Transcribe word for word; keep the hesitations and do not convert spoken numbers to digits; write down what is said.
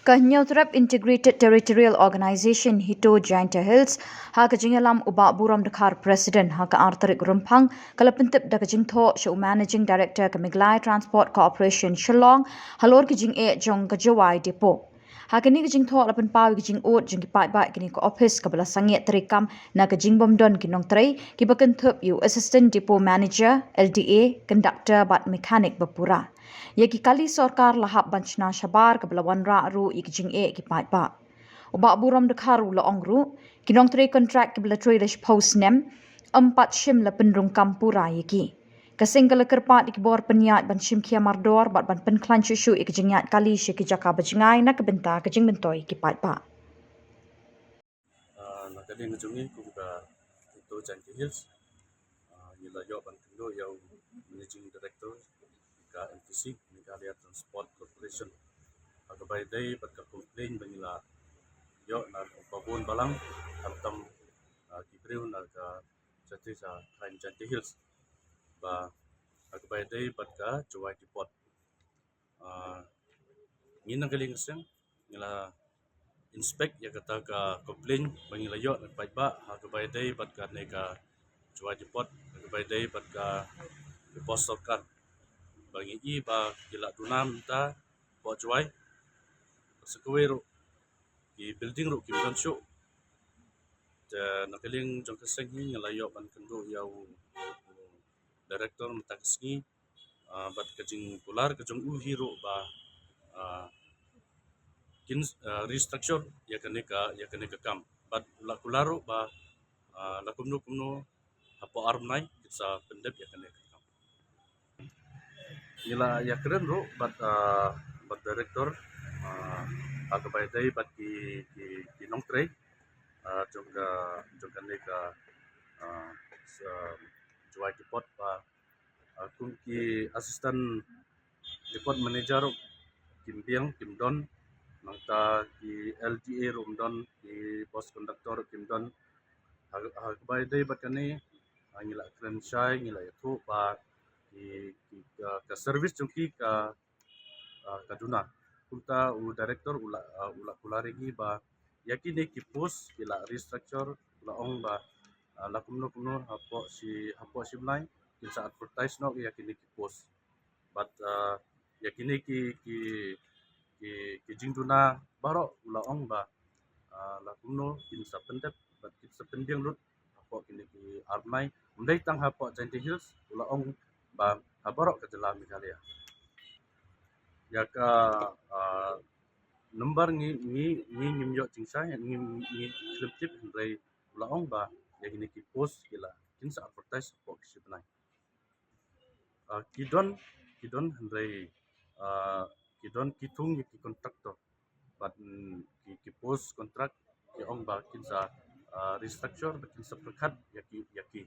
Ka Hynñiewtrep Integrated Territorial Organization HITO Jaintia Hills, ha ka jingïalam u Bah Burom Dkhar, President, ha ka ar tarik Rymphang, ka la pyntip da ka jingthoh sha u Managing Director ka Meghalaya Transport Corporation Shillong, halor ka jingeh jong ka Jowai Depot. Ha kane ka jingthoh la pynpaw ïa ka jingud jong ki paidbah ïa kane ka ophis kaba la sangeh treikam na ka jingbym don ki nongtrei kiba kynthup ïa u Assistant Depot Manager, L D A, conductor bad mechanic ba pura. Ïa ki kali sorkar la hap ban shna shabar kaba la wanrah ruh ïa ka jingeh ki paidbah. U Bah Burom Dkhar u la ong ruh, ki nongtrei kontrak kiba la trei da shiphew snem, ym pat shym la pynrung kam pura ïa ki. Ka seng ka la kyrpad ïa ki bor pynïaid ban shim khia mardor bad ban pynkhlaiñ shuh shuh ïa ka jingïaid kali sha ki jaka ba jngai na ka bynta ka jingmyntoi ki paidbah. Ah, na ka liang ka jong ngi kum ka HITO Jaintia Hills, ah, ngi la ïoh ban kynduh ïa u Managing Director ka M T C, Meghalaya Transport Corporation, ha kaba ïadei bad ka complaint ba ngi la ïoh na ka bun balang, khamtam, ah, ki briew na ka Jaintia, Jaintia Hills, ba ha kaba ïadei bad ka Jowai Depot. Ah, ngi na ka liang ka seng ngi la inspect ïa kata ka complaint ba ngi la ïoh na ka paidbah ha kaba ïadei bad kane ka Jowai Depot, ha kaba ïadei bad ka, ka post sorkar ba ngi i ba ki la duna mynta hapoh Jowai. Sa kawei ruh ki building ruh kim don shuh. Te na ka liang jong ka seng hi ngi la ïoh ban kynduh ïa u, u director mynta ka sngi, ah, bad ka jingkular ka jong u hi ruh ba, ah, kin, ah, restructure ïa kane ka, ïa kane ka kam. Bad u la kular ruh ba, ah, la kumno kumno hapoh ar bnai kin sa pyndep ïa kane ka kam. Ngi la ïakren ruh bad, ah, bad director, ah, ha kaba ïadei bad ki, ki, ki nongtrei, ah, jong ka, jong kane ka, ah, sa, Jowai Depot ba, ah, kum ki assistant depot manager ruh kim biang, kim don, nangta ki L D A ruh kim don, ki bus conductor ruh kim don. Ha, ha kaba ïadei bad kane, ah, ngi la kren shai, ngi la ïathuh ba ki, ki, ka, ka service jong ki ka, ah, ka duna. Kumta u director u la, ah, u la kular ïa ngi ba ïa kine ki post ki la restructure, u la ong ba, ah, la kumno kumno hapoh shi, hapoh shi bnai kin sa advertise noh ïa kine ki post. Bad, ah, ïa kine ki, ki, ki, ki jingduna baroh u la ong ba, ah, la kumno kin sa pyndep bad kin sa pynbiang lut hapoh kine ki ar bnai. Ym dei tang hapoh Jaintia Hills, u la ong ba ha baroh ka jylla Meghalaya. Ïa ka, ah, number ngi, ngi, ngi ngim ïoh jingshai, ngi, ngi khlem tip, hynrei u la ong ba ïa kine ki post ki la kin sa advertise hapoh ki shi bnai. Ah, ki don, ki don hynrei, ah, ki don ki thung ïa ki contractor. Bad, mm, ki, ki post contract ki ong ba kin sa, ah, restructure bad kin sa pyrkhat ïa ki, ïa ki.